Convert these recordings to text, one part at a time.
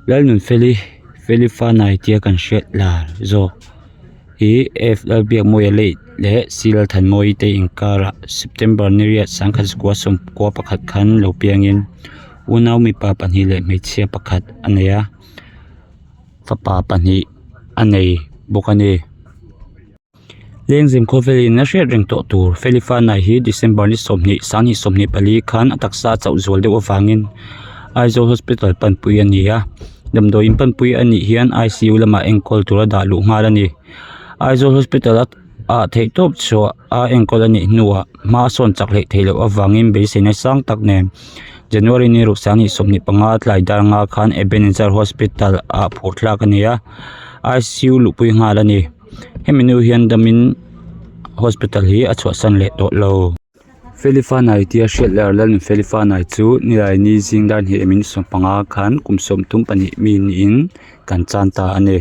Lalnunfeli Feli Fanai tia kan hriat lar zawk hi F Lalbiakmawia leh leh C Lalthanmawii te inkarah September ni riat sangkhat zakua sawmkua pakhat khan lo piangin unau mipa pahnih leh hmeichhia pakhat a nei a fapa pahnih a nei bawk a ni. Lengzem khawvelin a hriat reng tawh tur Felifanai hi December ni 20 sanghnih 24 khan a taksa a chauh zual deuh avangin Aizawl Hospital panpui a ni a, damdawiin panpui a nih hian I_C_U lamah enkawl tura dah luh nghal a ni. Aizawl Hospital a ah theihtawp chhuah a enkawl a nih hnuah hma a sawn chak hleih theih loh avangin beiseina sang tak nen January ni ruk sanghnih 25 tlai dar nga khan Ebenezer Hospital ah phur thlak a ni a, I_C_U luhpui nghal a ni. Hemi nu hian damin hospital hi a chhuahsan leh tawh lo. Felifanai tia hriat lar Lalnu Felifanai chu Nilaini zing dar hnih leh minute 15 khan kum 32 mi niin kan chan ta a ni.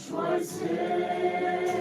Hruai se.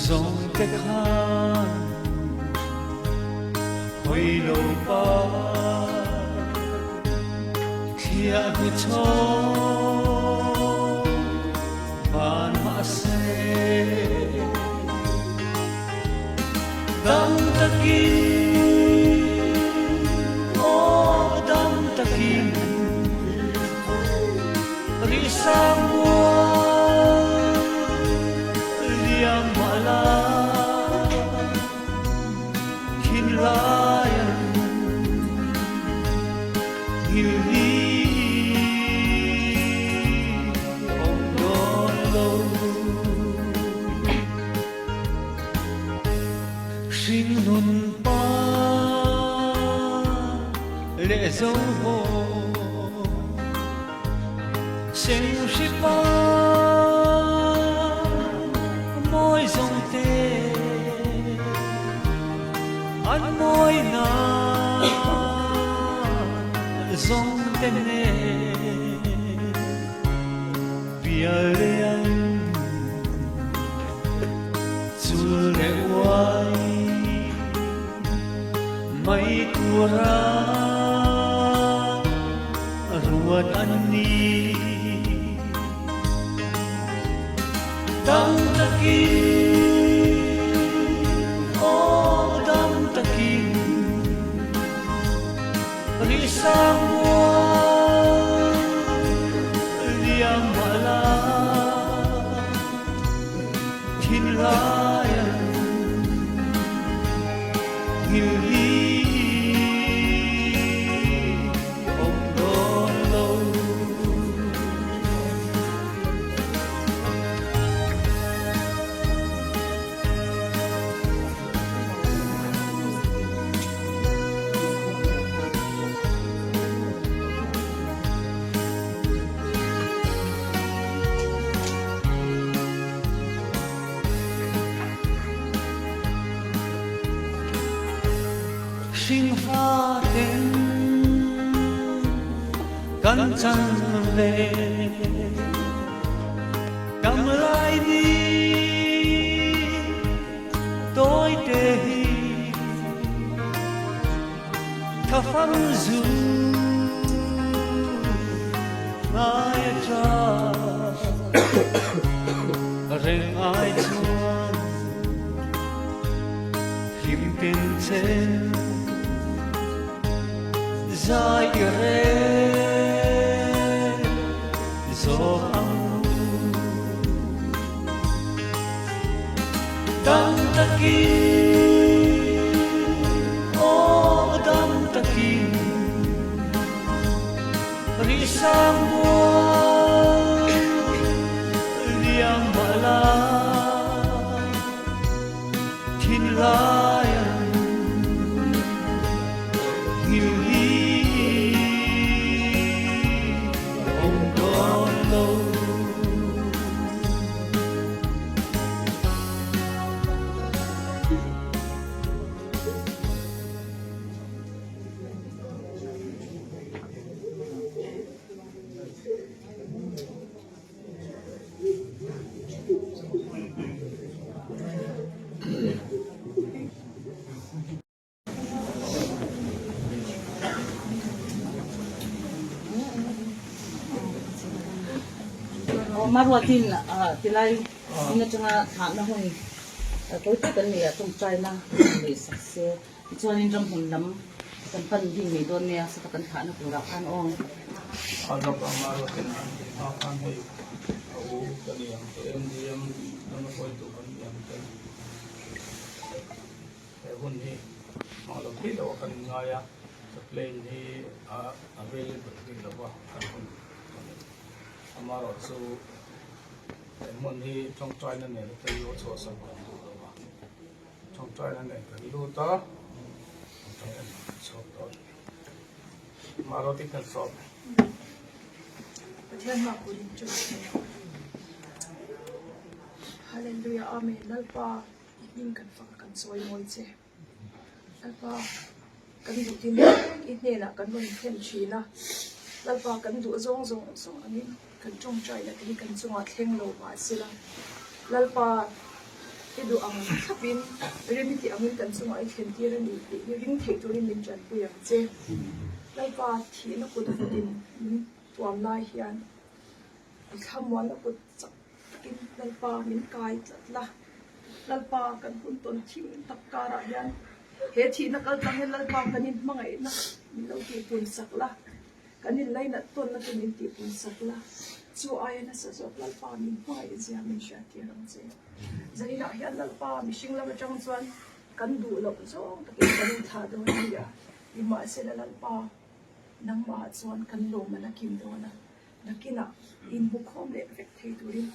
Zawngte khan hawi lo pa thliah hnu chawm van mahse dam takin aw dam takin Rihsang mual liam mah la thinlai an ngil ni awm dawn lo. Hringnun pa leh zo haw Senhri pa mawi zawng te an mawi na zawng te nen pial leh ang chul leh uai mai tura ruat an ni. Dam takin, aw dam takin, rihsang mual liam mah la, thinlai an ngil hi. Awm dawn lo. Hringfa ten kan chan ve Dam lai ni toi te hi Tha fam zu ngai a cha Reng ai chuan Hlim tin chen zai i rel zawk ang u. Dam takin, aw dam takin, rihsang mual liam mah la. Thinlai an ngil hi awm dawn lo. Maruatin tilai in atanga thahna hun tawi tak an nei a tawngtaina nei sak se tichuanin ramhmun lam. Kan pan ding mai dawn nia sata kan thahna turah khan aw. A lawk ang a rawtin an tih hma khan hei a u ka ni ang te MDM lama hruaitu kan ni ang te he hun hi hmang lo thei lo a kan inngai a chaplain hi a available bik lo va kan hun kan ni amaherawhchu he hmun hi tawngtaina nen a tel lo chhuahsan kan duh lo va. Tawngtaina nen kan lut a, tawngtaina nen kan chhuak dawn. Maruti kan sawm. Pathian hma kulin chu Hallelujah Amen Lalpa i hming kan fak a kan chawi mawi che Lalpa kan duh tin i hnenah kan rawn thlen thin a Lalpa kan duh zawng zawng zawng angin Kan tawngtaina te hi kan chungah thleng lo mahsela Lalpa i duh ang thlapin rem i tih angin kan chungah i thlen tir a ni tih hi ring theih turin min tanpui ang che. Lalpa thihna kut vawtin min tuam lai hian i thlamuanna kut chak takin Lalpa min kai tlat la. Lalpa kan hun tawn thim tak karah hian he thihna kal tlang hian Lalpa kan inhmangaihna min lo tihpun sak la. Kan inlainat tawnna chu min tihpun sak la, chu aia nasa zawk Lalpa min hmangaih zia min hriattir ang che. Zaninah hian Lalpa mihring lam atang chuan kan duh loh zawng takin kan inthlah dawn a ni a, nimahsela Lalpa nangmahah chuan kan lawm a la kim dawn a, nakinah inhmukhawm leh vek thei turin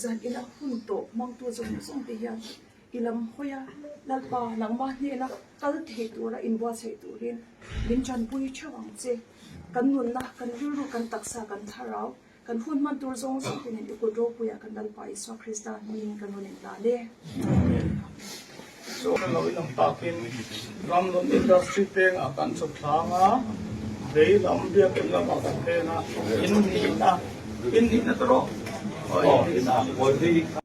zanina hun tawh hmangtu zawng zawng te hian I lam hawi a, Lalpa, nangmah hnena kal thei tura inbuatsaih turin min tanpui theuh ang che. Kan nunna, kan rilru, kan taksa, kan thlarau, kan hun hman tur zawng zawng te nen i kut ropuiah kan Lalpa Isua Krista hmingin kan rawn inhlan e. Amen. Chu ka lo inawm takin Ramlun Industry pengah kan chhuk thlang a, vei lam biakinn lamah kan peng a, in nihna, in nihna te rawh, aw in nihna.